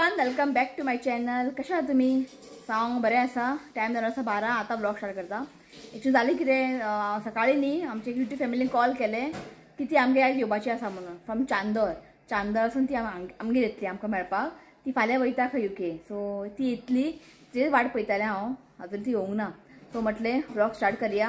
Everyone, welcome back to my channel. कशा आहात तुमी? हांव बरें आसा. टायम जालो आसा 12. आतां ब्लॉग स्टार्ट करता. एक्चुअली जालें कितें, सकाळीं न्ही आमचे युट्यूब फॅमिलीन कॉल केलें की ती आमगे आयज येवपाची आसा म्हणून फ्रॉम चांदर. चांदरसून ती आमगेर येतली आमकां मेळपाक. ती फाल्यां वयता खंय युके. सो ती येतली तिचेच वाट पळयतालें हांव, अजून ती येवंक ना. सो म्हटलें ब्लॉग स्टार्ट करया.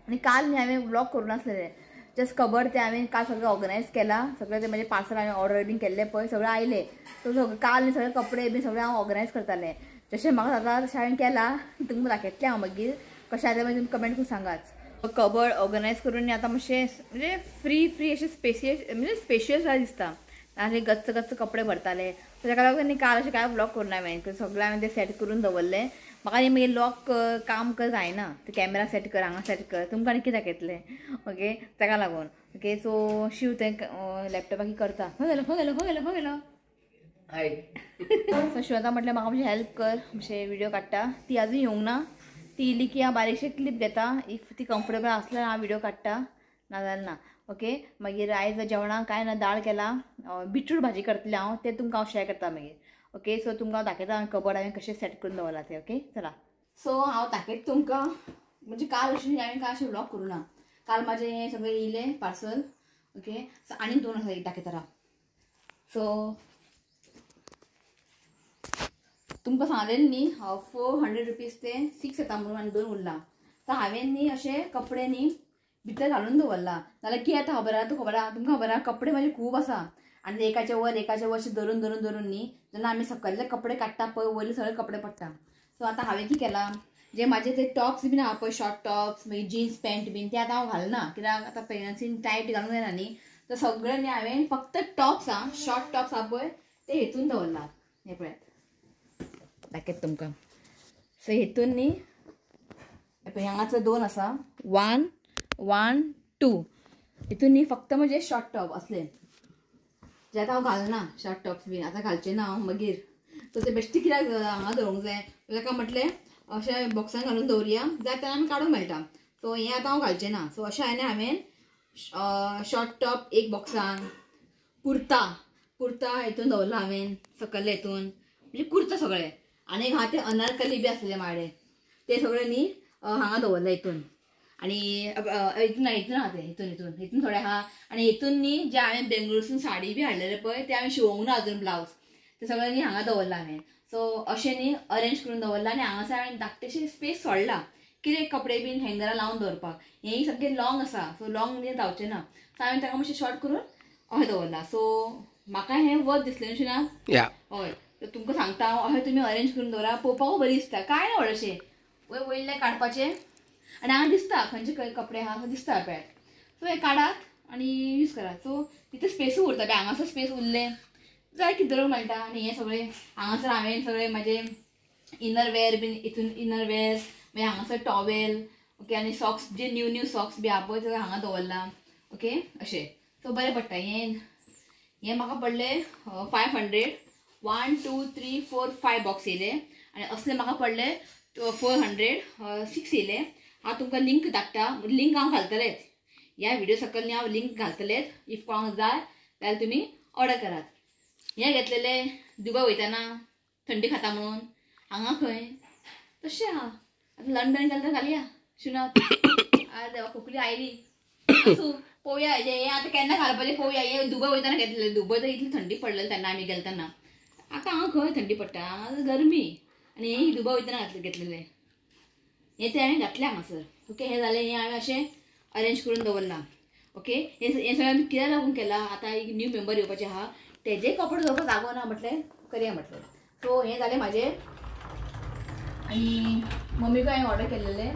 आनी काल न्ही हांवें ब्लॉग करूं नासलें, जस्ट कबर ते हांवें काल सगळें ऑर्गनायज केलां. सगळें ते म्हजें पार्सल हांवें ऑर्डर बीन केल्लें पळय सगळें आयलें. सो सगळें काल न्ही सगळे कपडे बीन सगळें हांव ऑर्गनायज करतालें. जशें म्हाका जाता तशें हांवें केलां. तुमकां दाखयतलें हांव मागीर कशें जालें मागीर तुमी कमेंट करून सांगाच. कबर्ड ऑर्गनायज करून आतां मातशें म्हणजे फ्री फ्री अशें स्पेसियस म्हणजे स्पेशियस जालें दिसता. आनी गच्च गच्च कपडे भरताले. सो ताका लागून न्ही काल अशें कांय ब्लॉग करूं हांवें, सगळें हांवें तें सेट करून दवरलें. म्हाका न्ही मागीर लॉक काम कर जायना, ते कॅमेरा सेट कर हांगा सेट कर, तुमकां आनी कितें दाखयतलें. ओके, ताका लागून. ओके, सो शिव तें लॅपटॉपाक करता. खंय गेलो खंय गेलो खंय गेलो खंय गेलो. हाय. सो शिव आतां म्हटलें म्हाका मातशें हेल्प कर, मातशें व्हिडियो काडटा. ती अजून येवंक ना. ती इली की हांव बारीकशें क्लिप घेता. If ती कम्फर्टेबल आसल्यार हांव व्हिडियो काडटा, नाजाल्यार ना. ओके, मागीर आयज जेवणाक कांय ना, दाळ केला, बिटरूट भाजी करतलें हांव, तें तुमकां हांव शेअर करता मागीर. ओके, सो तुमकां हांव दाखयता कबर्ड हांवें कशें सेट करून दवरलां तें. ओके, चला. सो हांव दाखयता तुमकां, म्हणजे काल अशें हांवें कांय अशें व्लॉग करूं ना. काल म्हाजें हें सगळें येयलें पार्सल. ओके, सो आनी दोन आसा एक दाखयता राव. सो तुमकां सांगलेलें न्ही 400 रुपीज ते 6 येता म्हणून, आनी 2 उरला. सो हांवें न्ही अशे कपडे न्ही भितर घालून दवरला. नाल्यार कितें जाता खबर आहा, तुका खबर आहा, तुमकां खबर आहा कपडे म्हाजे खूब आसा. आनी एकाच्या वर एकाच्या वर अशें धरून धरून धरून न्ही जेन्ना आमी सकयले कपडे काडटा पळय वयले सगळे कपडे पडटा. सो आतां हांवें कितें केलां, जे म्हाजे ते टॉप्स बीन आहा पळय, शॉर्ट टॉप्स मागीर जिन्स पॅन्ट बीन, ते आतां हांव घालना कित्याक आतां प्रेग्नन्सीन टायट घालूंक जायना न्ही. तर सगळें न्ही हांवें फक्त टॉप्स आहा, शॉर्ट टॉप्स आहा पळय ते हेतून दवरला. हें पळयात, दाखयता तुमकां. सो हेतून न्ही पळय हांगासर 2 आसा, 1 1 2. हितून न्ही फक्त म्हणजे शॉर्ट टॉप असले जे आतां हांव घालना. शॉर्ट टॉप्स बीन आतां घालचे ना हांव मागीर. सो ते बेश्टे कित्याक हांगा दवरूंक जाय, ताका म्हटलें अशें बॉक्सान घालून दवरुया, जाय तेन्ना आमी काडूंक मेळटा. सो हें आतां हांव घालचें ना. सो अशें हांवें शॉर्ट टॉप एक बॉक्सान, कुर्ता कुर्ता हितून दवरला हांवें सकयल्या हितून, म्हणजे कुर्ता सगळे. आनी हांगा ते अनारकली बी आसलेले म्हाजे, ते सगळे न्ही हांगा दवरले हितून. आनी हितून हितून आहा ते, हितून हितून हितून थोडे आहा. आनी हितून न्ही जे हांवें बेंगलोरसून साडी बी हाडलेले पळय ते हांवें शिवोंक ना अजून ब्लावज, ते सगळे न्ही हांगा दवरला हांवें. सो अशें न्ही अरेंज करून दवरला. आनी हांगासर हांवें धाकटेशें स्पेस सोडला कितें कपडे बीन हँगरा लावन दवरपाक. हेंय सामकें लॉंग आसा, सो लॉंग न्ही जावचें ना, सो हांवें ताका मातशें शॉर्ट करून अशें दवरला. सो म्हाका हें वर्थ दिसलें न्हू ना. हय, तुमकां सांगता हांव, अशें तुमी अरेंज करून दवरा, पळोवपाकूय बरी दिसता. कांय ना व्हडलेशें, वयर वयलें काडपाचें आनी हांगा दिसता खंयचे खंय कपडे आहा दिसता पळयात. सो हें काडात आनी यूज करात. सो तितू स्पेसूय उरता, हांगासर स्पेस उरलें जाय कितें दवरूंक मेळटा. आनी हें सगळें हांगासर हांवें सगळें म्हाजें इनर वेअर बीन हितून, इनर वेअर मागीर हांगासर टॉवेल. ओके, आनी सॉक्स जे न्यू न्यू सॉक्स बी आहा पळय सगळें हांगा दवरलां. ओके, अशें. सो बरें पडटा. हें हें म्हाका पडलें 500. 1 2 3 4 5 बॉक्स येयले. आनी असले म्हाका पडले 406 येयले. हांव तुमकां लिंक धाडटा, लिंक हांव घालतलेंच ह्या व्हिडिओ सकयल न्ही हांव लिंक घालतलेंच. If कोणाक जाय जाल्यार तुमी ऑर्डर करात. हें घेतलेलें दुबय वयतना थंडी खाता म्हणून, हांगा खंय तशें आहा. आतां लंडन गेल्यार घालया शिवनाथ. आरे देवा, खोकली आयली. आसूं, पळोवया हें आतां केन्ना घालपाचें पळोवया. हें दुबय वयतना घेतलेलें, दुबय तर इतली थंडी पडलेली तेन्ना आमी गेले तेन्ना. आतां हांगा खंय थंडी पडटा, हांगा गरमी. आनी हें दुबय वयतना घेतलेलें, हें तें हांवें घातलें हांगासर. ओके, हें जालें. हें हांवें अशें अरेंज करून दवरलां. ओके, हें हें सगळें आमी कित्याक लागून केलां, आतां एक न्यू मेंबर येवपाचें आहा, तेजे कपडे दवरपाक जागो ना म्हटलें करया म्हटलें. सो हें जालें म्हाजें. आनी मम्मीकूय हांवें ऑर्डर केल्लेलें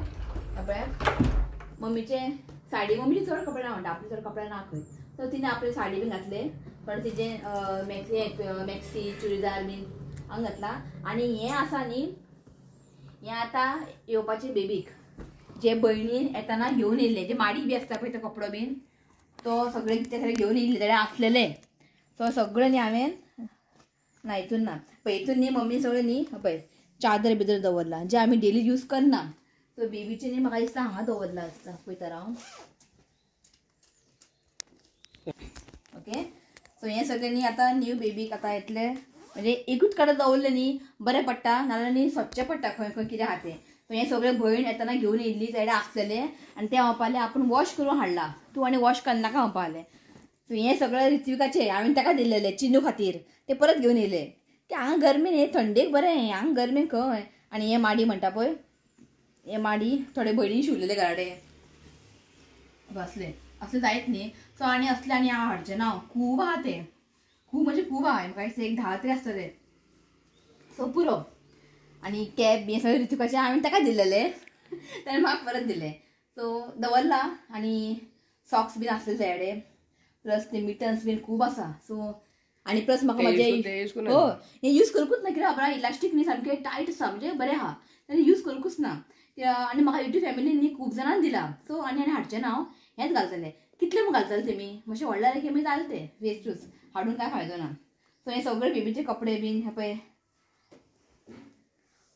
पळयात, मम्मीचें साडी. मम्मीचे चड कपडे ना म्हणटा, आपले चड कपडे ना खंय. सो तिणें आपले साडी बीन घातले, पण तिजें मॅक्सी मॅक्सी चुडीदार बीन हांगा घातला. आनी हें आसा न्ही, हें आतां येवपाचें बेबीक, जे भयणीन येताना घेवन येयल्ले, जे माडी बी आसता पळय तो कपडो बीन, तो सगळे ते सगळे घेवन येयल्ले तेणे आसलेले. सो सगळें न्ही हांवें ना हितून ना पळय, हितून न्ही मम्मी सगळें न्ही पळय चादर बिदर दवरला, जे आमी डेली यूज करना. सो बेबीचें न्ही म्हाका दिसता हांगा दवरला आसता, पळयता हांव. ओके, सो हें सगळें न्ही आतां न्यू बेबीक आतां येतलें म्हणजे एकूच कडेन दवरलें न्ही बरें पडटा, नाजाल्यार न्ही सोदचें पडटा खंय खंय कितें आहा तें. सो हें सगळें भयण येतना घेवन येयल्ली तेडे आसलेलें आनी तें म्हणपालें आपूण वॉश करून हाडला, तूं आनी वॉश करनाका म्हणपालें. सो हें सगळें ऋत्विकाचें हांवें ताका दिल्लेलें चिनू खातीर, तें परत घेवन येयलें. की हांगा गरमेन हें थंडेक बरें, हांगा गरमेन खंय. आनी हें माडी म्हणटा पळय, हे माडी थोडे भयणीन शिवलेले घराडे असले असले जायत न्ही. सो आनी असले आनी हांव हाडचें ना, खूब आहा ते, खूब म्हणजे खूब आहा, म्हाका दिसता एक 10 तरी आसतले. सो पुरो. आनी कॅब बी सगळें ऋत्विकाचें हांवें ताका दिल्लेलें, ताणें म्हाका परत दिलें. सो दवरला. आनी सॉक्स बीन आसले तेडे, प्लस ते मिटन्स बीन खूब आसा. सो आनी प्लस म्हाका म्हाजे हय हें यूज करूंकूच ना, कित्याक खबर इलास्टीक न्ही सामकें टायट आसा, म्हणजे बरें आहा तेन्ना यूज करूंकूच ना. आनी म्हाका युट्यूब फॅमिलीन न्ही खूब जाणांनी दिला. सो आनी आनी हाडचें ना हांव, हेंच घालतलें. कितलें म्हूण घालतलें तेमी, मातशें व्हडलें जालें की मागीर जालें तें वेस्टूच, हाडून कांय फायदो ना. सो हें सगळें बेबीचे कपडे बीन हे पळय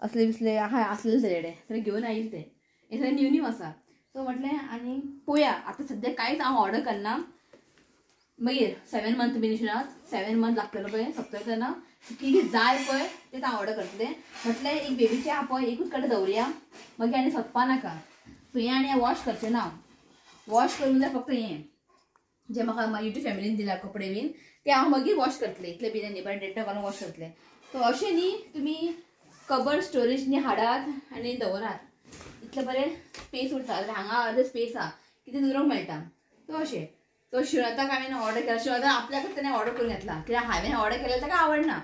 असले बिसले आहा आसलेले तेडे सगळें घेवन आयिल्ले ते, हें सगळें न्यू न्यू आसा. सो म्हटलें आनी पळोवया आतां सद्या कांयच हांव ऑर्डर करना. मागीर 7 मंथ बीन शिनात, 7 मंथ लागतलो पळय सोंपतलो तेन्ना कितें जाय पळय तें हांव ऑर्डर करतलें. म्हटलें एक बेबीचें आहा पळय एकूच कडेन दवरया, मागीर आनी सोदपा नाका. सो हें आनी वॉश करचें ना, वॉश करूंक जाय फक्त हें जें म्हाका युट्यूब फॅमिलीन दिला कपडे बीन ते हांव मागीर वॉश करतलें, इतलें बीन न्ही बरें डेटॉल घालून वॉश करतलें. सो अशें न्ही तुमी कबर्ड स्टोरेज न्ही हाडात आनी दवरात, इतलें बरें स्पेस उरता. हांगा अर्दे स्पेस आहा कितें दवरूंक मेळटा. सो अशें. सो शिवनाथाक हांवें ऑर्डर केला, शिवनाथान आपल्याकूच ताणें ऑर्डर करून घेतला, कित्याक हांवें ऑर्डर केलें ताका आवडना.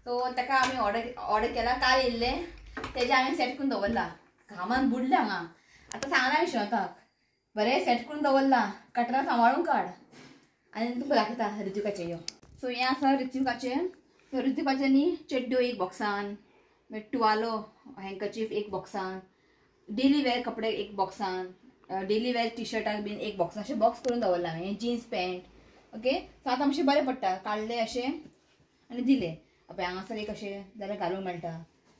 सो ताका आमी ऑर्डर केला, काल येयल्लें तेजें हांवें सेट करून दवरला. घामान बुडलें हांगा. आतां सांगलां हांवें शिवनाथाक बरें सेट करून दवरला, कटरां सांबाळून काड. आनी तुमकां दाखयता ऋत्विकाचें यो. सो हें आसा ऋत्विकाचें. सो ऋत्विकाचें न्ही चेड्ड्यो एक बॉक्सान, मागीर टुवालो हँकचीफ एक बॉक्सान, डेली वेअर कपडे एक बॉक्सान, डेली वेअर टी शर्टाक बीन एक बॉक्स, अशें बॉक्स करून दवरलां हांवें. Jeans pant okay. सो आतां मातशें बरें पडटा, काडलें अशें आनी दिलें. पळय हांगासर एक अशें जाल्यार घालूंक मेळटा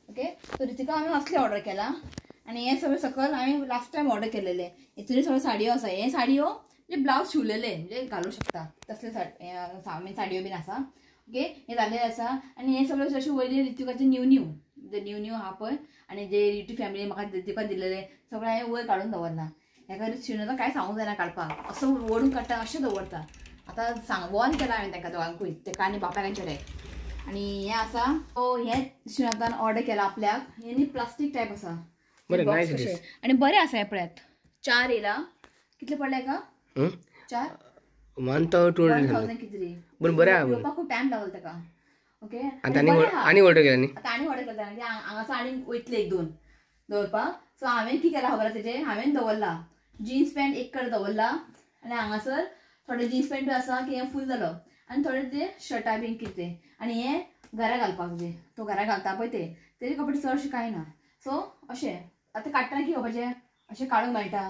ओके. सो ऋतिका हांवें असलें ऑर्डर केलां. आनी हें सगळें सकयल हांवें लास्ट टायम ऑर्डर केलेलें. हितून सगळ्यो साडयो आसा, हे साडयो म्हणजे ब्लावज शिवलेले म्हणजे घालूंक शकता तसले साडयो बीन आसा ओके. हें जाल्लें आसा. आनी हें सगळें अशें वयलें ऋत्विकाचें न्यू न्यू जे न्यू न्यू आहा पळय, आनी जे युट्यूब फॅमिली म्हाका ऋत्विका दिल्लेलें सगळें हांवें वयर काडून दवरलां. हेका शिवनाथाक कांय सांगूंक जायना काडपाक, असो ओडून काडटा अशें दवरता. आतां सांग वॉर्न केलां हांवें तांकां दोगांकूय, ताका आनी बापायक आनी चेड्याक. आनी हें आसा सो हें शिवनाथान ऑर्डर केलां आपल्याक. हें न्ही प्लास्टीक टायप आसा आनी बरें आसा. हें पळयात 4 येयला, कितले पडले हेका? 4 1000 कितें तरी येवपाक खूब टायम लागलो ताका ओके. आनी ऑर्डर केला न्ही, आतां आनी ऑर्डर करता हांगासर आनी वयतले 1-2 दवरपाक. सो हांवें कितें केलां खबर आसा तेजें, हांवें दवरला जिन्स पॅन्ट एक कडेन दवरला आनी हांगासर थोडे जिन्स पॅन्टूय आसा की हें फूल जालो, आनी थोडे ते शर्टां बीन कितें. आनी हें घरा घालपाक जाय, तो घरा घालता पळय ते तेजे कपडे चडशे कांय ना. सो अशें आतां काडटना कितें करपाचें, अशें काडूंक मेळटा.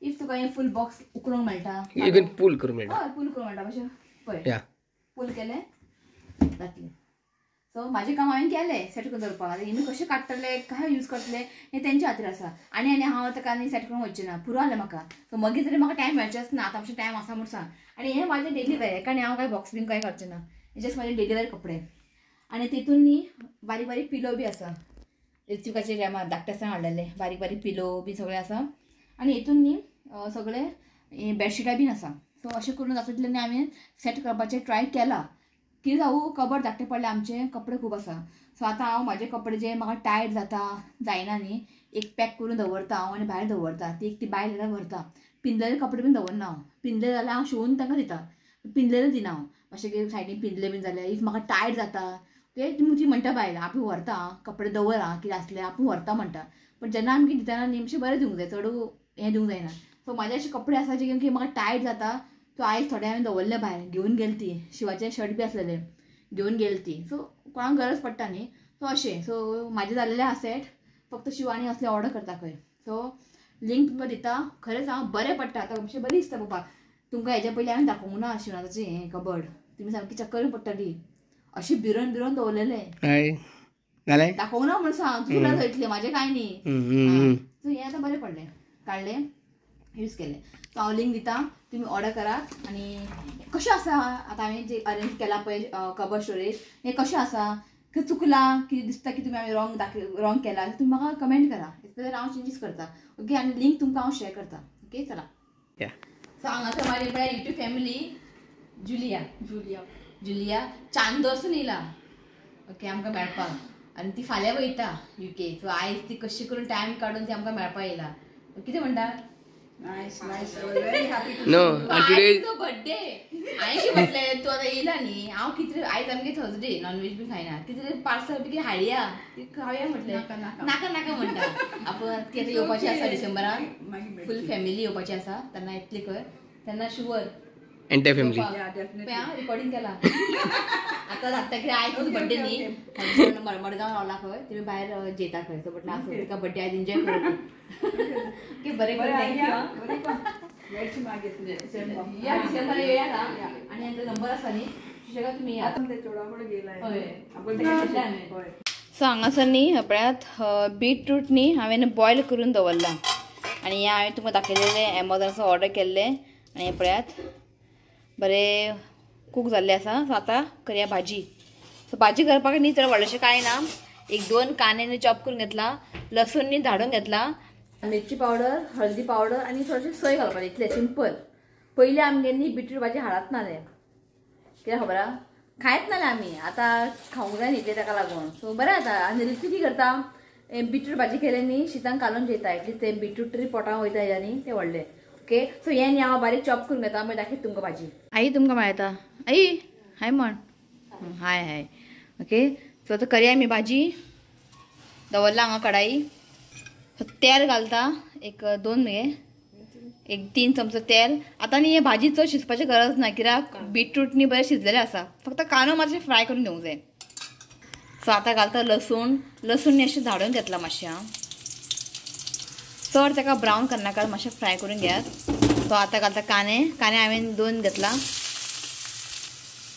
If तुका हें फूल बॉक्स उकलूंक मेळटा, पूल करूंक मेळटा, हय पूल करूंक मेळटा. अशें पळय पूल केलें जातलें. सो म्हाजें काम हांवें केलें सेट करून दवरपाक. आतां हिनू कशें काडटले काय यूज करतले हें तेंच्या खातीर आसा. आनी आनी हांव ताका आनी सेट करूंक वचचें ना, पुरो जालें म्हाका. सो मागीर तरी म्हाका टायम मेळचेंच ना, आतां मातशें टायम आसा म्हूण सांग. आनी हें म्हाजें डेली वेअर, हेका आनी हांव कांय बॉक्स बीन कांय करचें ना, हें जस्ट म्हाजें डेली वेअर कपडे. आनी तितून न्ही बारीक बारीक पिलो बी आसा, ऋत्विकाचे टायमार धाकटे आसतना हाडलेले बारीक बारीक पिलो बी सगळें आसा. आनी हितून न्ही सगळें बेडशिटां बीन आसा. सो अशें करून जाता तितलें न्ही हांवें सेट करपाचें ट्राय केलां. कितें जावं कबड धाकटें पडलें, आमचें कपडे खूब आसा. सो आतां हांव म्हाजे कपडे जे म्हाका टायट जाता जायना न्ही, एक पॅक करून दवरता हांव आनी भायर दवरता. ती एक ती बायल जाल्यार व्हरता. पिंजलेले कपडे बीन दवरना हांव, पिंजले जाल्यार हांव शिवून तांकां दिता, पिंजलेले दिना हांव. मातशें कितें सायडीन पिंजले बीन जाल्यार if म्हाका टायट जाता ते ती म्हणटा बायल आपूण व्हरता कपडे दवर आं कितें आसलें आपूण व्हरता म्हणटा. पण जेन्ना आमकां दितना न्ही मातशें बरें दिवंक जाय, चड हें दिवंक जायना. सो म्हाजे अशे कपडे आसा जे की म्हाका टायट जाता, तो आयज थोडे हांवें दवरले भायर घेवन गेली ती, शिवाचे शर्ट बी आसलेले घेवन गेली ती. सो कोणाक गरज पडटा न्ही, सो अशें. सो म्हाजें जालेलें आहा सेट, फक्त शिवानी असलें ऑर्डर करता खंय. सो लिंक तुमकां दिता, खरेंच हांव बरें पडटा आतां मातशें बरें दिसता पळोवपाक. तुमकां हेज्या पयलीं हांवें दाखोवंक ना शिवनाथाचें हें कबड, तुमी सामकी चक्कर पडटली, अशें बिरोन बिरोन दवरलेलें दाखोवंक ना म्हूण सांग, तुका थंयतलें म्हाजें कांय न्ही. सो हें आतां बरें पडलें, काडलें यूज केलें. सो हांव लिंक दिता, तुमी ऑर्डर करात. आनी कशें आसा आतां हांवें जे अरेंज केलां पळय कबर्ड स्टोरेज, हें कशें आसा चुकला कितें दिसता की तुमी हांवें रॉंग रॉंग केला तुमी म्हाका कमेंट करा, जाल्यार हांव चेंजीस करता. ओके, आनी लिंक तुमकां हांव शेअर करता. ओके, चला. सो हांगासर म्हाजी पळय युट्यूब फॅमिली जुलिया जुलिया जुलिया चांदोरसून येयला. ओके, आमकां मेळपाक, आनी ती फाल्यां वयता युके. सो आयज ती कशी करून टायम काडून ती आमकां मेळपाक येयला. कितें म्हणटा? Nice, nice. Very happy to no, see you. And today आयज तुजो बर्थडे. हांवें कितें म्हटलें, तूं आतां येयला न्ही, हांव कितें आयज आमगे थर्सडे नॉनव्हेज बी खायना, कितें पार्सल बी कितें हाडया खावया म्हटलें. नाका नाका म्हणटा. आपण ती आतां येवपाची आसा डिसेंबरान, फूल फॅमिली येवपाची आसा, तेन्ना येतली खंय, तेन्ना शुवर एंटायर फॅमिली. रिकॉर्डिंग केला आतां धाडटा कित्याक आयज तुजो बर्थडे न्ही, मडगांव रावला खंय, तुमी भायर जेता खंय. सो म्हटलें आसूं, तुका बर्थडे आयज एन्जॉय करूं. ओके, बरें करून thank you. या डिसेंबर येया आनी हांचो नंबर आसा न्ही, सुशेगाद तुमी या. सो हांगासर न्ही पळयात बीटरूट न्ही हांवें बॉयल करून दवरला, आनी हें हांवें तुमकां दाखयलेलें एमेझॉनाचो ऑर्डर केल्लें, आनी हें पळयात बरें कूक जाल्लें आसा. सो आतां करया भाजी. सो भाजी करपाक न्ही चड व्हडलेशें कांय ना, एक दोन कांदे न्ही चॉप करून घेतला, लसूण न्ही धाडून घेतला, मिरची पावडर, हळदी पावडर आनी थोडेशें सोय घालपाचें, इतलें सिंपल. पयलीं आमगेर न्ही बिटरूट भाजी हाडत नासलें, कित्याक खबर आसा, खायत नासलें आमी, आतां खावंक जाय न्ही तें ताका लागून. सो बरें जाता. आनी रिती कितें करता, बिटरूट भाजी केलें न्ही शितान कालोवन जेयता, एटलीस्ट तें बिटरूट तरी पोटान वयता हेज्यानी तें व्हडलें. ओके, सो हें न्ही हांव बारीक चॉप करून घेता, मागीर दाखयता तुमकां भाजी. आई तुमकां मेळटा. आई हाय म्हण. हाय हाय. ओके, सो आतां करया आमी भाजी. दवरला हांगा कढाई, तेल घालता एक दोन हे एक 3 चमचो तेल. आतां न्ही हें भाजी चड शिजपाची गरज ना, कित्याक बीटरूट न्ही बरें शिजलेलें आसा, फक्त कांदो मातशें फ्राय करून घेवंक जाय. सो आतां घालता लसूण. लसूण न्ही अशें धाडून घेतला मातशें, आं चड ताका ब्रावन करनाका, मातशें फ्राय करून घेयात. सो आतां घालता कांदे. कांदे हांवें 2 घेतला.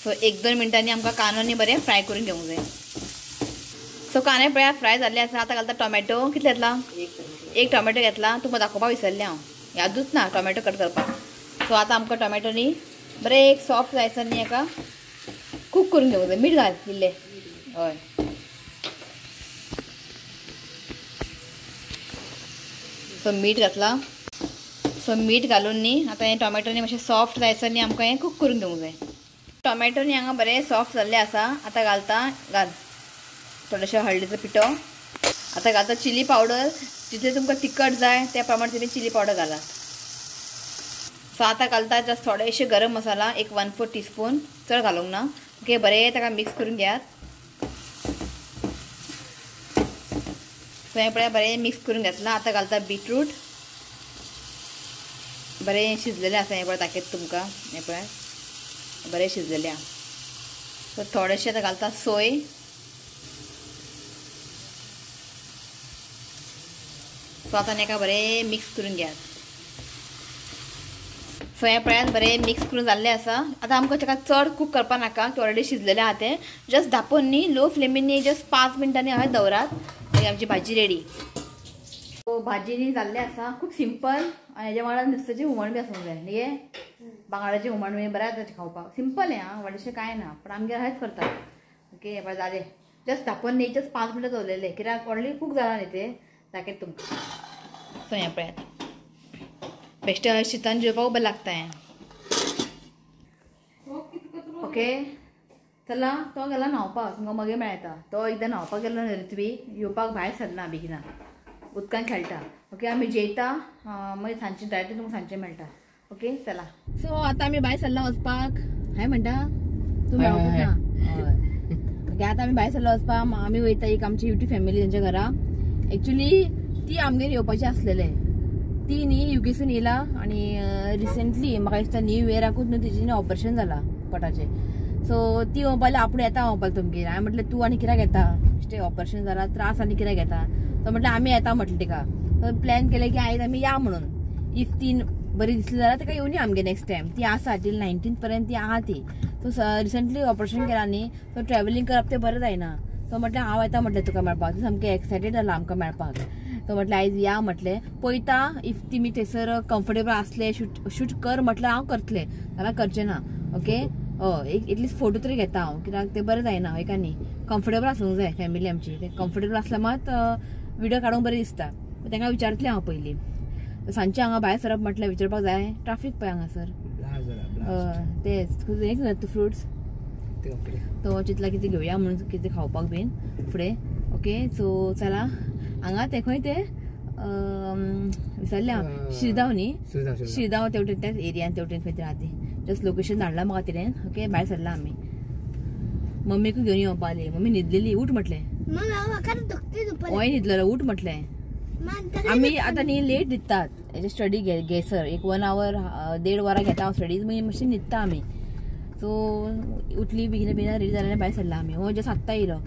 सो 1-2 मिनटांनी आमकां कांदो न्ही बरें फ्राय करून घेवंक जाय. सो कांदे पळया फ्राय जाल्ले आसा. आतां घालता टोमॅटो. कितले घेतला? 1 टोमॅटो घेतला. तुमकां दाखोवपाक विसरलें हांव, यादूच ना टोमॅटो कट करपाक. सो आतां आमकां टोमॅटो न्ही बरें एक सॉफ्ट जायसर न्ही हेका कूक करून घेवंक जाय. मीठ घाल इल्लें. हय, सो मीठ घातला. सो मीठ घालून न्ही आतां हें टोमॅटो न्ही मातशें सॉफ्ट जायसर न्ही आमकां हें कूक करून घेवंक जाय. टोमॅटो न्ही हांगा बरें सॉफ्ट जाल्लें आसा. आतां घालता घाल थोडेशें हळदीचो पिठो. आतां घालता चिली पावडर, जितलें तुमकां तिखट जाय त्या प्रमाणे तुमी चिली पावडर घालात. सो आतां घालता जस्ट थोडेशें गरम मसाला, एक 1/4 टीस्पून, चड घालूंक ना. ओके, बरें ताका मिक्स करून घेयात. सो हें पळय बरें मिक्स करून घेतलां. आतां घालता बीटरूट, बरें शिजलेलें आसा हें पळय दाखयता तुमकां, हें पळय बरें शिजलेलें आसा. सो थोडेशें आतां घालता सोय. सो आतां हेका बरें मिक्स करून घेयात. सो हें पळयात बरें मिक्स करून जाल्लें आसा. आतां आमकां ताका चड कूक करपाक नाका, ऑलरेडी शिजलेलें आसा तें. जस्ट धांपून न्ही लो फ्लेमीन न्ही जस्ट 5 मिनटांनी हांवें दवरात, मागीर आमची भाजी रेडी. सो भाजी न्ही जाल्लें आसा, खूब सिंपल. आनी हेज्या वांगडा नुस्त्याचें हुमण बी आसूंक जाय न्ही, बांगड्याचें हुमण बी बरें जाता खावपाक. सिंपल हें आं, व्हडलेशें कांय ना, पूण आमगेर अशेंच करता. ओके, हें पळय जालें. जस्ट धांपून न्ही जस्ट 5 मिनटां दवरलेलें, कित्याक ऑलरेडी कूक जालां न्ही तें. दाखयता तुमकां. सो हें पळयात बेश्टें शितान जेवपाक बरें लागता हें. ओके, चला तो गेला न्हांवपाक, तुमकां मागीर मेळटा. तो एकदां न्हांवपाक गेलो न्ही ऋत्वी येवपाक भायर सरना बेगिना, उदकान खेळटा. ओके, आमी जेयता, मागीर सांजचें डायरेक्ट तुमकां सांजचें मेळटा. ओके, चला. सो आतां आमी भायर सरला वचपाक. हाय म्हणटा तूं मेळोवंक ना. हय, ओके, आतां आमी भायर सरला वचपाक. आमी वयता एक आमची युट्यूब फॅमिली तेंच्या घरा. एक्चुली ती आमगेर येवपाची आसलेले, ती न्ही युकेसून येयला आनी रिसेंटली म्हाका दिसता न्यू इयराकूच न्हू तिजें ऑपरेशन जाला पोटाचें. सो ती म्हणपाक आपूण येता म्हणपाक तुमगेर. हांवें म्हटलें तूं आनी कित्याक येता, बेश्टें ऑपरेशन जाला त्रास आनी कित्याक येता. सो म्हटलें आमी येता म्हटलें तिका. सो प्लॅन केलें की आयज आमी या म्हणून. If ती बरी दिसली जाल्यार ताका येवनी आमगेर नेक्स्ट टायम. ती आसा टील 19 पर्यंत ती आहा ती. सो रिसंटली ऑपरेशन केलां न्ही, सो ट्रॅव्हलिंग करप तें बरें जायना. सो म्हटलें हांव येता म्हटलें तुका मेळपाक. ती सामकें एक्सायटेड जाला आमकां मेळपाक. सो म्हटलें आयज या म्हटलें, पळयता if तुमी थंयसर कम्फर्टेबल आसले शूट कर म्हटल्यार हांव करतलें, जाल्यार करचें ना. ओके, हय, एक एटलिस्ट फोटो तरी घेता हांव, कित्याक तें बरें जायना हय का न्ही. कम्फर्टेबल आसूंक जाय फॅमिली आमची. ते कम्फर्टेबल आसल्यार मात व्हिडिओ काडूंक बरें दिसता. तांकां विचारतलें हांव पयलीं. सांजचें हांगा भायर सरप म्हटल्यार विचारपाक जाय. ट्राफीक पळय हांगासर. तेच तूं फ्रुट्स तो चिंतला कितें घेवया म्हणून कितें खावपाक बीन फुडें. ओके सो चला हांगा ते खंय ते विसरलें हांव. शिरदांव न्ही, शिरदांव तेवटेन त्याच एरियान तेवटेन खंय तरी आहा ती. जस्ट लोकेशन धाडलां म्हाका तिणें. ओके भायर सरला आमी. मम्मीकूय घेवन येवपा आली. मम्मी न्हिदलेली, उठ म्हटलें. होय न्हिदलेलो, उठ म्हटलें. आमी आतां न्ही लेट न्हिदतात. हेजे स्टडी घेसर एक 1 our 1.5 वरां घेता हांव स्टडीज, मागीर मातशें न्हिदता आमी. सो उठली बेगीन बेगीन रेडी जाल्यार भायर सरला आमी. हो जस्ट आत्तां येयलो.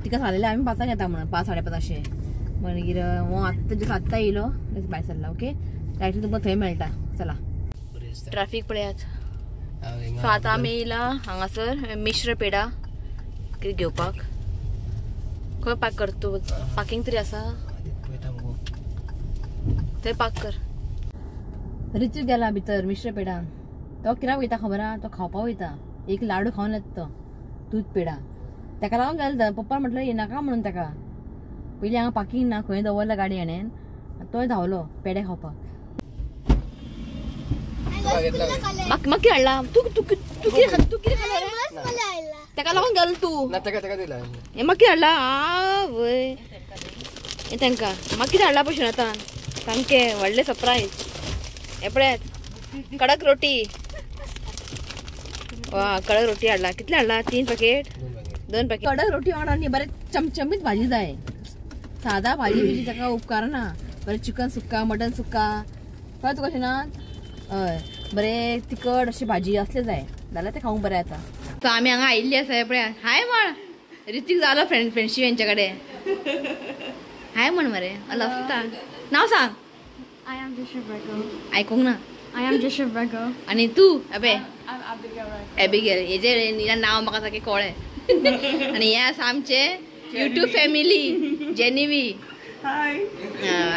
तिका सांगलेलें आमी 5 येता म्हणून, 5 साडे 5 अशें. मागीर हो आत्तां जस्ट आत्तां येयलो, भायर सरला. ओके डायरेक्ट तुमकां थंय मेळटा. चला ट्राफीक पळयात. सो आतां आमी येयला हांगासर मिश्र पेडा कितें घेवपाक. खंय पार्क करता तूं? पार्किंग तरी आसा थंय पार्क कर. रिचू गेला भितर मिश्र पेडान. तो कित्याक वयता खबर आहा? तो खावपाक वयता. एक लाडू खावन येता तो, दूद पेडा. ताका लागून गेलो. पप्पान म्हटलें येनाका म्हणून ताका. पयलीं हांगा पार्किंग ना, खंय दवरला गाडी हाणें. तोय धांवलो पेडे खावपाक. म्हाका कितें हाडला तूं? तूं कितें तूं कितें खालें? ताका लागून गेलो तूं. हें म्हाका कितें हाडला? आवय हें तांकां म्हाका कितें हाडला पळय आतां. सामकें व्हडलें सरप्रायज. हें पळयात कडक रोटी. वा कडक रोटी हाडला. कितले हाडला? 3 पॅकेट, 2 पॅकेट कडक रोटी वांगडा न्ही बरें चमचमीत भाजी जाय. सादा भाजी बिजी ताका उपकारना. बरें चिकन सुक्का, मटन सुक्का, कळ्ळें तुका शिनात? हय बरें तिखट अशी भाजी असलें जाय जाल्यार तें खावंक बरें जाता. सो आमी हांगा आयिल्ली आसा. पळया हाय म्हण. रितीक जालो फ्रेंडशीप हेंच्या कडेन. हाय म्हण मरे. लफता नांव सांग. I am Joseph Rego. आयकूंक ना. I am Joseph Rego. आनी तूं? अबे I'm Abigail Rego. Abigail. हेजे नांव म्हाका सारकें कळ्ळें. आनी हें आसा आमचें युट्यूब फॅमिली जेनिवी. हाय.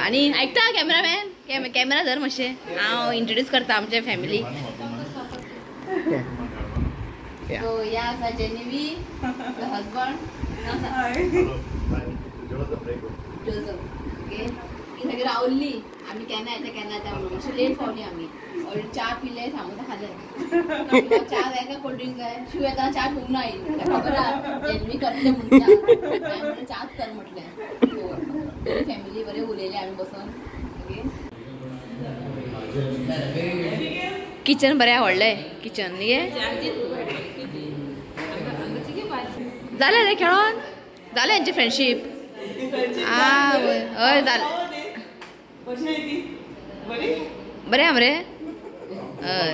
आनी आयकता कॅमेरामॅन? कॅमेरा धर मातशें, हांव इंट्रोड्यूस करता आमचे फॅमिली. सो ह्या आसा जेनिवी, हजबंड जोजफ. ओके ती सगळी रावल्ली. आमी केन्ना येता केन्ना येता म्हणून मातशें लेट पावली आमी. ऑलरेडी च्या पिले, सामोसा खाले. च्या जाय काय कोल्ड ड्रिंक जाय? शिव येतना च्या पिवंक ना आयली. ताका खबर आहा जेन्वी करतलें म्हणून च्या. हांवें म्हणलें च्याच कर म्हटलें. फॅमिली बरें उलयलें आमी बसून. ओके किचन बरें आवडलें. किचन न्ही जालें रे खेळोन जालें हेंची फ्रेंडशीप. आवय हय जालें बरें आहा मरे. हय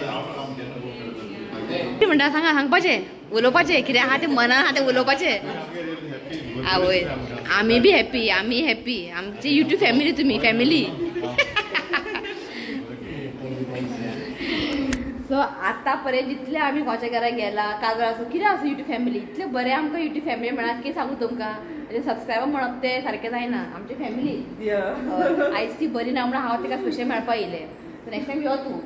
कितें म्हणटा सांगा. सांगपाचें उलोवपाचें कितें आहा तें मनान आहा तें उलोवपाचें. आवय आमी बी हॅप्पी, आमी हॅप्पी. आमची युट्यूब फॅमिली तुमी फॅमिली. सो आतां पर्यंत जितले आमी कोणाच्या घरा गेला काजार आसूं कितें आसूं युट्यूब फॅमिली इतलें बरें आमकां युट्यूब फॅमिली म्हळ्यार कितें सांगू तुमकां. सबस्क्रायबर म्हणप तें सारकें जायना. आमची फॅमिली आयज ती बरी ना म्हणून हांव तिका स्पेशल मेळपाक येयलें. सो नेक्स्ट टायम यो तूं,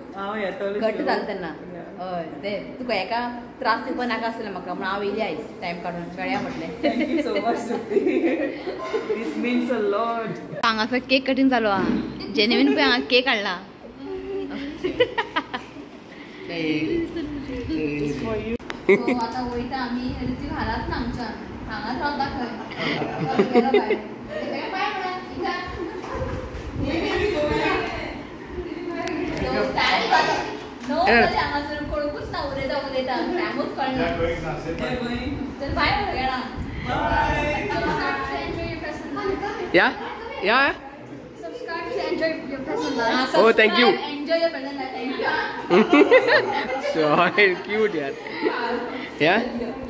घट्ट जालें तेन्ना. हय तें तुका एका त्रास दिवपाक नाका आसलें म्हाका म्हणून हांव येयलें आयज टायम काडून मेळया म्हटलें. हांगासर केक कटींग चालू आहा. जेन्युइन पळय हांगा केक हाडला. आतां वयता आमी. रितीक हालात ना आमच्यान, हांगाच रावता खंय. हांगासर कोणकूच ना उलयता उलयता टायमूच कळना. चल बाय म्हणा. या या Subscribe to enjoy your present life. Oh, thank you. Enjoy your present life. Thank you. So cute, yaar. Yeah?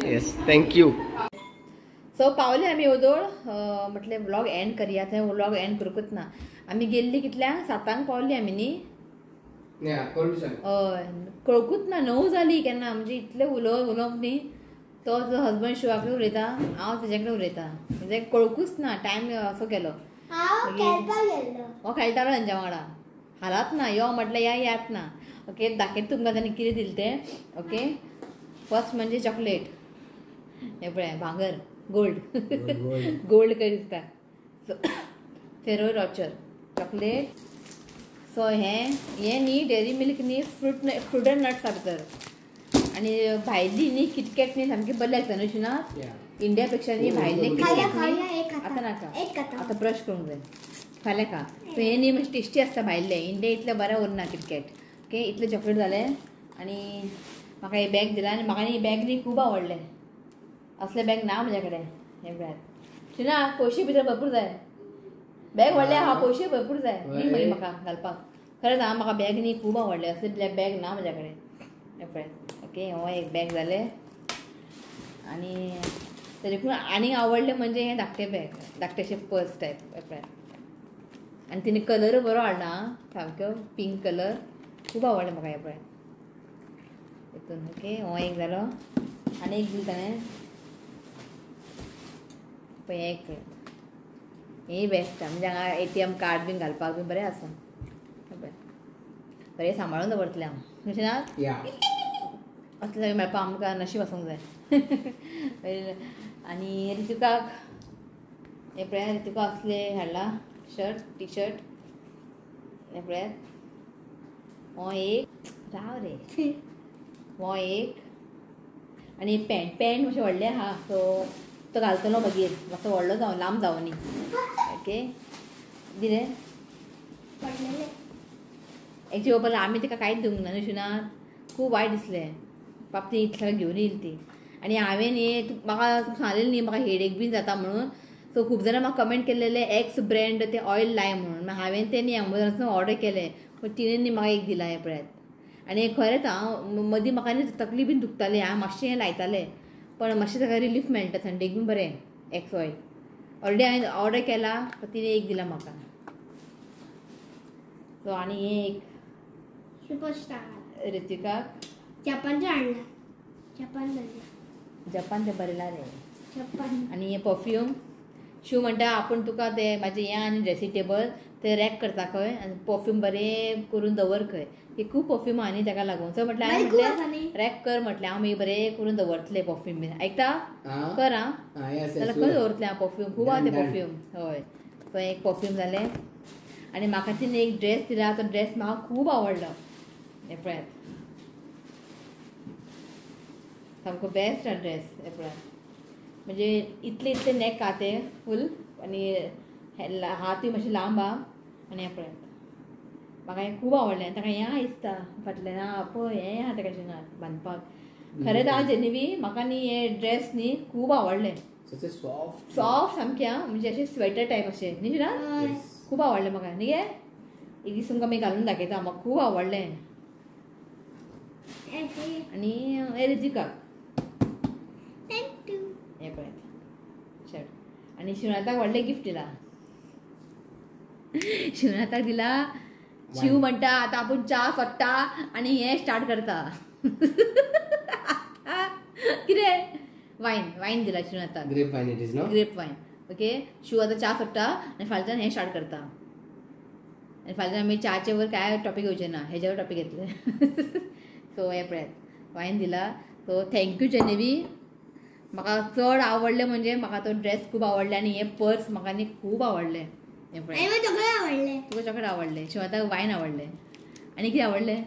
Yes, thank you. So पावले आमी ओदोळ. म्हटलें व्लॉग एंड करया. थंय व्लॉग एंड करूंकच ना. आमी गेल्ली कितल्यांक? 7 पावली आमी न्ही. हय कळकूच ना 9 जाली केन्ना. म्हणजे इतलें उलोवप उलोवप न्ही. तो हजबंड शिवा कडेन उलयता, हांव तेज्या कडेन उलयता. म्हणजे कळकूच ना टायम असो गेलो. हो खेळटालो तेंच्या वांगडा. हालात ना यो म्हटलें या यात ना. ओके दाखयता तुमकां ताणें कितें दिलें तें. ओके फर्स्ट म्हणजे चॉकलेट, हें पळय भांगर. गोल्ड गोल्ड कशें दिसता. फेरो रॉचर चॉकलेट. सो हें हें न्ही डेरी मिल्क न्ही फ्रूट एंड नट्स भितर. आनी भायली न्ही किटकॅट न्ही सामकी बरी लागता न्हू शिना, इंडिया पेक्षा न्ही भायले किटकॅट न्ही. आतां नाका, आतां ब्रश करूंक जाय, फाल्यां खा. सो हें न्ही मातशें टेस्टी आसता भायलें, इंडिया इतलें बरें उरना किटकॅट. ओके, इतलें चॉकलेट जालें. आनी म्हाका हे बॅग दिला आनी म्हाका न्ही बॅग न्ही खूब आवडलें. असलें बॅग ना म्हज्या कडेन. हें पळयात शिना, पयशे भितर भरपूर जाय. बॅग व्हडलें आहा, पयशे भरपूर जाय न्ही मागीर म्हाका घालपाक. खरेंच हांव म्हाका बॅग न्ही खूब आवडलें, असलें बॅग ना म्हज्या कडेन. हें पळयात. ओके, हो एक बॅग जालें. आनी तरी पूण आनीक आवडलें म्हणजे हें धाकटें बॅग, धाकटेशें पर्स टायप. हें पळयात. आनी तिणें कलरूय बरो हाडला, सामको पिंक कलर, खूब आवडलें म्हाका. हें पळयात हितून. ओके, हो एक जालो. आनी एक दिलें ताणें, पळय हें एक पळयात, हें बेस्ट. म्हणजे हांगा ATM card बीन घालपाक बीन बरें आसा. बरें सांबाळून दवरतलें हांव. अशें ना, असलें सगळें मेळपाक आमकां नशीब आसूंक जाय. आनी ऋतिकाक हें पळयात, ऋतिका असलें हाडला शर्ट, टी शर्ट. हें पळयात, हो एक राव रे, हो एक. आनी पॅन्ट, पॅन्ट मातशें व्हडलें आहा, सो तो घालतलो मागीर मातसो व्हडलो जावं, लांब जावं न्ही. ओके, दिलें. एक्चुअली पळय आमी ताका कांयच दिवंक ना न्हू शिना, खूब वायट दिसलें बाप, ती इतलें घेवन येयली ती. आनी हांवें न्ही म्हाका सांगलेलें न्ही म्हाका हेडेक बीन जाता म्हणून, सो खूब जाणां म्हाका कमेंट केल्लेले एक्स ब्रँड तें ऑयल लाय म्हणून. हांवें तें न्ही एमेझॉनासून ऑर्डर केलें, पूण तिणें न्ही म्हाका एक दिलां. हें पळयात. आनी खरेंच हांव मदीं म्हाका न्ही तकली बीन दुखताली, हांव मातशें हें लायतालें, पण मातशें ताका रिलीफ मेळटा, थंडेक बीन बरें. एक्स ऑयल ऑलरेडी हांवें ऑर्डर केला, तिणें एक दिला म्हाका. सो आनी हें एक सुपरस्टार ऋतिकाक जपानचें हाडलां, जपान जपान तें बरयलां रे जपान. आनी हें परफ्यूम शिव म्हणटा आपूण तुका तें म्हाजें हें आनी ड्रेसींग टेबल तें रॅक करता खंय, आनी परफ्यूम बरें करून दवर खंय, ती खूब परफ्यूम आहा न्ही ताका लागून. सो म्हटलें हांवें म्हटलें रॅक कर म्हटलें, हांव मागीर बरें करून दवरतलें परफ्यूम बीन. आयकता कर आं, जाल्यार खंय दवरतलें हांव परफ्यूम, खूब आहा तें परफ्यूम. हय, सो एक परफ्यूम जालें. आनी म्हाका तिणें एक ड्रेस दिला, तो ड्रेस म्हाका खूब आवडलो. हें पळयात, सामको बेस्ट ड्रेस. हें पळयात, म्हणजे इतले इतले नेक आहा ते फूल, आनी हातूय मातशें लांब आहा. आनी हें पळयात, म्हाका हें खूब आवडलें. ताका हें दिसता फाटल्यान आहा पळय, हें आहा ताका शिंगार बांदपाक. खरेंच हांव जेन्ही म्हाका न्ही हे ड्रेस न्ही खूब आवडलें, सॉफ्ट सामकें आं, म्हणजे अशें स्वेटर टायप अशें न्ही ना, खूब आवडलें म्हाका न्ही गे. एक दीस तुमकां मागीर घालून दाखयता, म्हाका खूब आवडलें. आनी हें ऋतिकाक हें पळयात शर्ट. आनी शिवनाथाक व्हडलें गिफ्ट दिलां, शिवनाथाक दिला. शिव म्हणटा आतां आपूण च्या सोडटा आनी हें स्टार्ट करता. कितें वायन, वायन दिला शिवनाथाक, grape wine it is no, grape wine. Okay, Shiv आतां च्या सोडटा आनी फाल्यां हें स्टार्ट करता. आनी फाल्यां आमी च्याचे वर काय टॉपीक येवचें ना, हेज्यावर टॉपीक येतले. सो हें पळयात वायन दिला. सो thank you जेनेवी, म्हाका चड आवडलें म्हणजे म्हाका तो ड्रेस खूब आवडले, आनी हें पर्स म्हाका न्ही खूब आवडलें. हें पळय, तुका चॉकलेट आवडलें, शिवनाथाक वायन आवडलें, आनी कितें आवडलें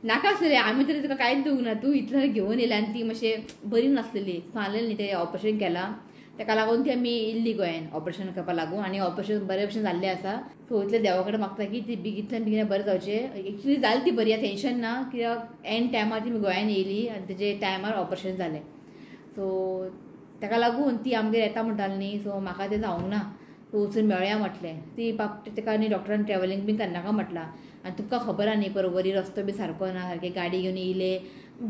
नाका आसलें. आमी तरी तुका कांयच दिवंक ना, तूं इतलें घेवन येयलें. आनी ती मातशें बरी नासलेली, सांगलें न्ही तें ऑपरेशन केलां ताका लागून ती आमी इल्ली गोंयान ऑपरेशन करपाक लागून, आनी ऑपरेशन बरे भशेन जाल्लें आसा. सो इतलें देवा कडेन मागता की ती बेगींतल्यान बेगीन बरें जावचें. एक्चुली जाली ती बरी, आतां टेंशन ना, कित्याक एन टायमार ती गोंयान येयली आनी तेजे टायमार ऑपरेशन जालें. सो ताका लागून ती आमगेर येता म्हणटाली न्ही, सो म्हाका तें जावंक ना, सो वचून मेळया म्हटलें. ती बाप ताका न्ही डॉक्टरान ट्रॅवलिंग बीन करनाका म्हटलां, आनी तुमकां खबर आहा न्ही बरोबरी रस्तो बी सारको ना, सारके गाडी घेवन येयले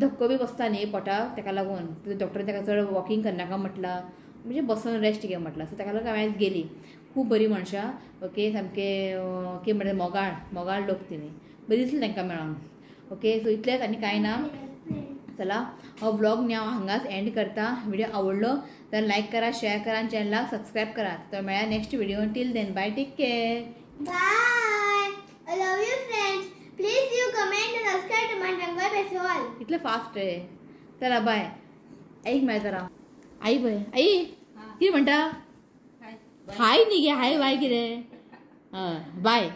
धक्को बी बसता न्ही पोटाक, ताका लागून डॉक्टरान ताका चड वॉकिंग करनाका म्हटलां, म्हणजे बसून रेस्ट घे म्हटलां. सो ताका लागून हांवें गेली. खूब बरी मनशां, ओके, सामकें कितें म्हणटा मोगाळ, मोगाळ लोक तिणी, बरी दिसली तांकां मेळोन. ओके, सो इतलेंच आनी कांय ना. चला हो व्लॉग न्ही हांव हांगाच एंड करता. व्हिडिओ आवडलो तर लायक करा, शेअर करा आनी चॅनलाक सबस्क्रायब करा. तर मेळया next video. Till then bye, take care, bye. I love you friends. Please you comment and subscribe to my Rangoli Festival. इतलें फास्ट रे. चला बाय, एक मेळटा. आई पळय आई कितें म्हणटा? हाय न्ही गे, हाय बाय कितें? बाय.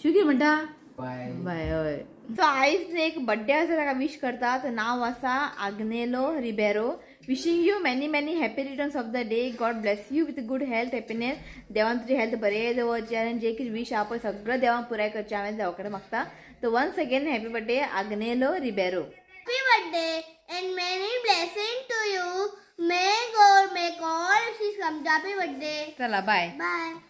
शू कितें म्हणटा? बाय. बाय. हय. सो आयज न्ही एक बड्डे आसा, ताका विश करता. तो नांव आसा Agnelo Ribeiro. Wishing you many many happy returns of the day. God bless you with good health, happiness. देवान तुजी हेल्थ बरें दवरचें आनी जे कितें विश आहा पळय सगळें देवान पुराय करचें हांवें देवा कडेन मागता. So once again happy birthday Agnelo Ribeiro. Happy birthday and many blessings to you. May God make all wishes come true. Happy birthday. चला बाय. Bye.